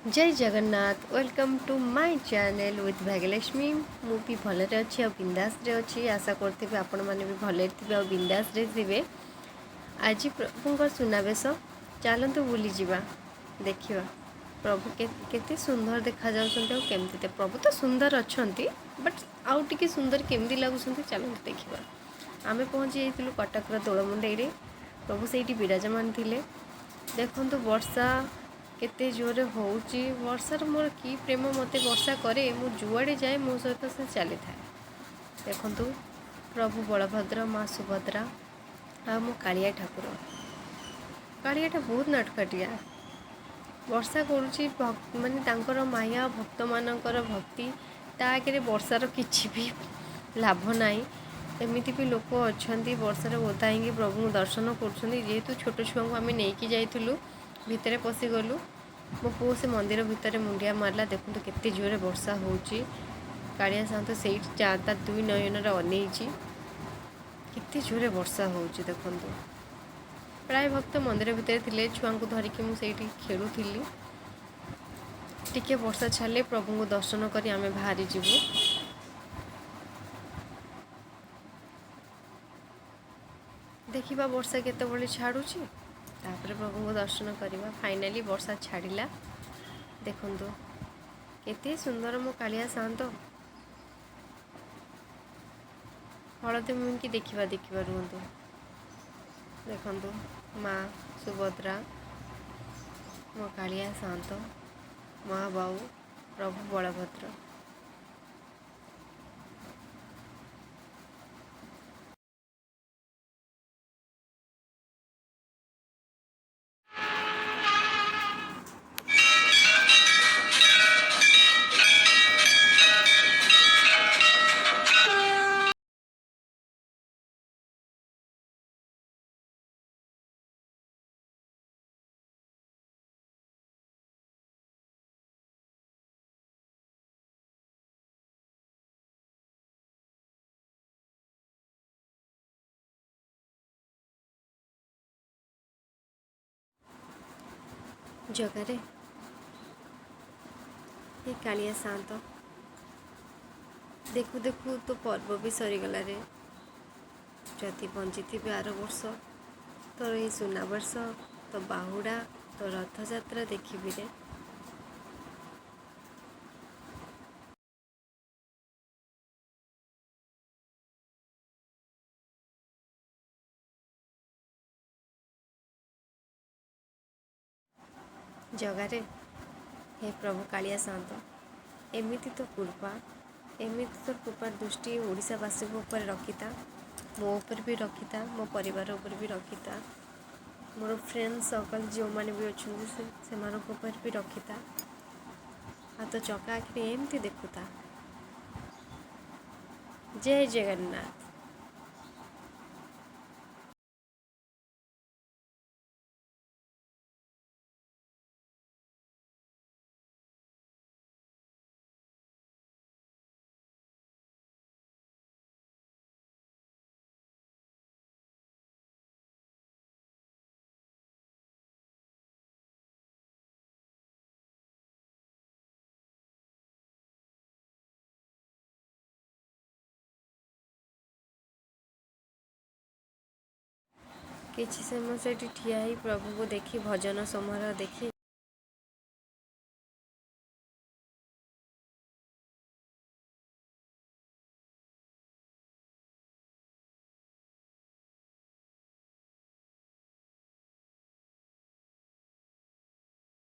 Jay Jagannath, welcome to my channel with Bhagyalakshmi. ମୁଁ ବି ଭଲରେ ଅଛି ଆଉ ବିନ୍ଦାସରେ ଅଛି। ଆଶା କରୁଥିବି ଆପଣମାନେ ବି ଭଲରେ ଥିବେ ଆଉ ବିନ୍ଦାସରେ ଥିବେ। ଆଜି ପ୍ରଭୁଙ୍କ ସୁନାବେଶ। ଚାଲନ୍ତୁ ବୁଲିଯିବା, ଦେଖିବା ପ୍ରଭୁ କେତେ ସୁନ୍ଦର ଦେଖାଯାଉଛନ୍ତି ଆଉ କେମିତି। ପ୍ରଭୁ ତ ସୁନ୍ଦର ଅଛନ୍ତି, ବଟ୍ ଆଉ ଟିକେ ସୁନ୍ଦର କେମିତି ଲାଗୁଛନ୍ତି, ଚାଲନ୍ତୁ ଦେଖିବା। ଆମେ ପହଞ୍ଚି ଯାଇଥିଲୁ କଟକର ଦୋଳମୁଣ୍ଡେଇରେ। ପ୍ରଭୁ ସେଇଠି ବିରାଜମାନ ଥିଲେ। ଦେଖନ୍ତୁ, ବର୍ଷା କେତେ ଜୋରରେ ହେଉଛି। ବର୍ଷାର ମୋର କି ପ୍ରେମ! ମୋତେ ବର୍ଷା କରେ, ମୁଁ ଯୁଆଡ଼େ ଯାଏ ମୋ ସହିତ ସେ ଚାଲିଥାଏ। ଦେଖନ୍ତୁ, ପ୍ରଭୁ ବଳଭଦ୍ର, ମା ସୁଭଦ୍ରା ଆଉ ମୋ କାଳିଆ ଠାକୁର। କାଳିଆଟା ବହୁତ ନାଟକାଟିଆ। ବର୍ଷା କରୁଛି, ମାନେ ତାଙ୍କର ମାୟା, ଭକ୍ତମାନଙ୍କର ଭକ୍ତି, ତା ଆଗରେ ବର୍ଷାର କିଛି ବି ଲାଭ ନାହିଁ। ଏମିତି ବି ଲୋକ ଅଛନ୍ତି, ବର୍ଷାରେ ଓଦା ହେଇକି ପ୍ରଭୁଙ୍କୁ ଦର୍ଶନ କରୁଛନ୍ତି। ଯେହେତୁ ଛୋଟ ଛୁଆଙ୍କୁ ଆମେ ନେଇକି ଯାଇଥିଲୁ, ଭିତରେ ପଶିଗଲୁ। ମୋ ପୁଅ ସେ ମନ୍ଦିର ଭିତରେ ମୁଣ୍ଡିଆ ମାରିଲା। ଦେଖନ୍ତୁ, କେତେ ଜୋରରେ ବର୍ଷା ହେଉଛି। କାଳିଆ ସାଆନ୍ତ ସେଇଠି ତା ଦୁଇ ନୟନରେ ଅନେଇଛି। କେତେ ଜୋରରେ ବର୍ଷା ହେଉଛି ଦେଖନ୍ତୁ। ପ୍ରାୟ ଭକ୍ତ ମନ୍ଦିର ଭିତରେ ଥିଲେ। ଛୁଆଙ୍କୁ ଧରିକି ମୁଁ ସେଇଠି ଖେଳୁଥିଲି। ଟିକେ ବର୍ଷା ଛାଡ଼ିଲେ ପ୍ରଭୁଙ୍କୁ ଦର୍ଶନ କରି ଆମେ ବାହାରି ଯିବୁ। ଦେଖିବା ବର୍ଷା କେତେବେଳେ ଛାଡ଼ୁଛି, ତାପରେ ପ୍ରଭୁଙ୍କୁ ଦର୍ଶନ କରିବା। ଫାଇନାଲି ବର୍ଷା ଛାଡ଼ିଲା। ଦେଖନ୍ତୁ, କେତେ ସୁନ୍ଦର ମୋ କାଳିଆ ସାଆନ୍ତ। ହଳଦୀ ମୁହିଁକି ଦେଖିବା, ଦେଖିବା, ରୁହନ୍ତୁ। ଦେଖନ୍ତୁ, ମା ସୁଭଦ୍ରା, ମୋ କାଳିଆ ସାଆନ୍ତ, ମା ବାଉ, ପ୍ରଭୁ ବଳଭଦ୍ର। ଜଗାରେ, ଏ କାଳିଆ ସାଆନ୍ତ, ଦେଖୁ ଦେଖୁ ତୋ ପର୍ବ ବି ସରିଗଲା ରେ। ଯଦି ବଞ୍ଚିଥିବି, ଆର ବର୍ଷ ତୋର ଏଇ ସୁନାବେଶ, ତୋ ବାହୁଡ଼ା, ତୋ ରଥଯାତ୍ରା ଦେଖିବି ରେ। ଜଗାରେ, ହେ ପ୍ରଭୁ କାଳିଆ ସାଆନ୍ତ, ଏମିତି ତ କୃପା, ଏମିତି ତ କୃପା ଦୃଷ୍ଟି ଓଡ଼ିଶାବାସୀଙ୍କ ଉପରେ ରଖିଥା, ମୋ ଉପରେ ବି ରଖିଥା, ମୋ ପରିବାର ଉପରେ ବି ରଖିଥା, ମୋର ଫ୍ରେଣ୍ଡ ସର୍କଲ୍ ଯେଉଁମାନେ ବି ଅଛନ୍ତି, ସେମାନଙ୍କ ଉପରେ ବି ରଖିଥା ଆଉ ତୋ ଚକା ଆଖିରେ ଏମିତି ଦେଖୁଥା। ଜୟ ଜଗନ୍ନାଥ। କିଛି ସମୟ ସେଇଠି ଠିଆ ହେଇ ପ୍ରଭୁଙ୍କୁ ଦେଖି, ଭଜନ ସମାରୋହ ଦେଖି